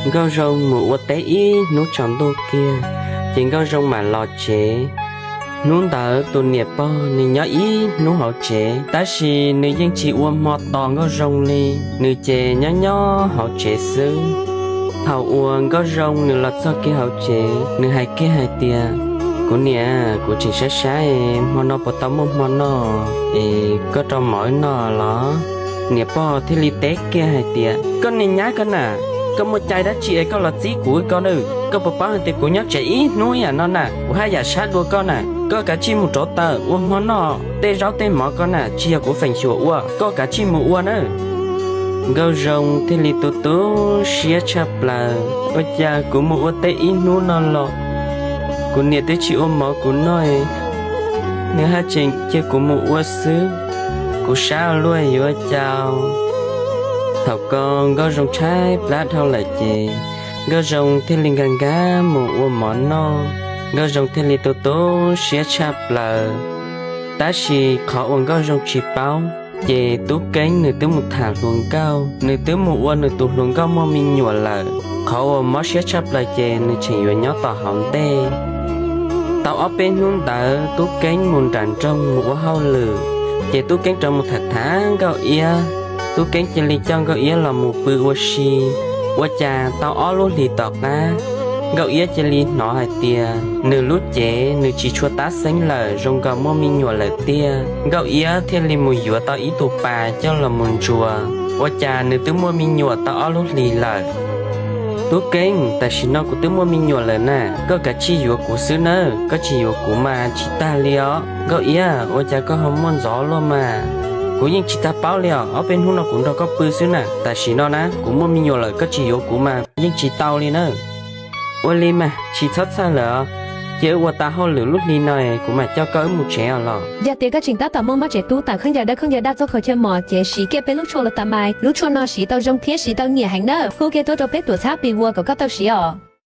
Nkauj Zoo mus ua teb ib hnub tsaus ntuj kiag, ces Nkauj Zoo mam los tsev. Hnub ntawd tus niam pog nws nyob ib hnub hauv tsev, tab sis nws yeej tsis ua hmo tos Nkauj Zoo li, nws ces nyob nyob hauv tsev xwb. Thaum uas Nkauj Zoo nws los txog kiag hauv tsev, nws hais kiag hais tias, Kuv niam, kuv tseem sab sab, hmo no puas tau muaj hmo noj es koj rau mov wb noj los? Niam pog thiaj li teb kiag hais tias, Koj niag nyab ko na, koj muaj cai dab tsi es koj los txib kuv ko na? Koj puas paub hais tias kuv nyob tsev ib hnub ib yam no na, kuv haj yam sab dua koj na. Koj kav tsij mus rauv taws ua hmo noj, tej zaub tej mov ko na tsis yog kuv feem xyuam ua, koj kav tsij mus ua nawb. Nkauj Zoo thiaj li tu tu siab tshaj plaws, Ua cas kuv mus ua teb ib hnub no los kuv niam twb tsis ua mov kuv noj, nws haj tseem cia kuv mus ua xwb, kuv sab ua luaj yuav cas. Thaum ko Nkauj Zoo tshaib plab dhau lawm ces Nkauj Zoo thiaj li nkag nkag mus ua mov noj. Nkauj Zoo thiaj li tu tu siab tshaj plaws. Tab sis qhov uas Nkauj Zoo tsis paub, ces Tub Keeb nws twb mus tham hluas nkauj, nws twb mus ua nws tus hluas nkauj muaj me nyuam lawm. Qhov uas mob siab tshaj plaws ces nws tseem yuav nyob tom hauv ntej. Tau ob peb hnub ntawd Tub Keeb mus nram nroog mus ua hauj lwm, ces Tub Keeb rov mus tham tham Nkauj Iab. Tub Keeb cia li coj Nkauj Iab los mus pw ua si. Ua cas tau ob lub hlis tom qab, Nkauj Iab cia li hnov hais tias nws lub cev nws tsis tshua tab xeeb lawm, zoo nkaus muaj me nyuam lawm tiag. Nkauj Iab thiaj li mus yuav tau ib tug pas coj los mus ntsuas. Ua cas nws twb muaj me nyuam tau ob lub hlis lawm. Tub Keeb, tam sim no kuv twb muaj me nyuam lawm na, koj kav tsij yuav kuv xwb nawb, koj tsis yuav kuv mas tsis tag li os. Nkauj Iab, ua cas koj ho muaj ntxov luaj mas? Kuv yeej tsis tau paub li os, ob peb hnub no kuv nrog koj pw xwb na. Tam sim no na, kuv muaj me nyuam lawm, koj tsis yuav kuv mas yeej tsis tau li na. Ua li mas tsis txhob txhawj lawm os, cia wb ua tau hauj lwm lub hli no kuv mam coj koj wb mus tsev os los. Yog tias koj tseem tab tom muaj mob tsev tub tawm khaub ncaws dawb khaub ncaws daj txog kho chaw mos ces siv kiag peb lub tshuaj Lostamais, lub tshuaj no siv tau zoo thiab siv tau nyiam heev nawb. Hu kiag tuaj rau peb tuam txhab pis ua kom koj tau siv os.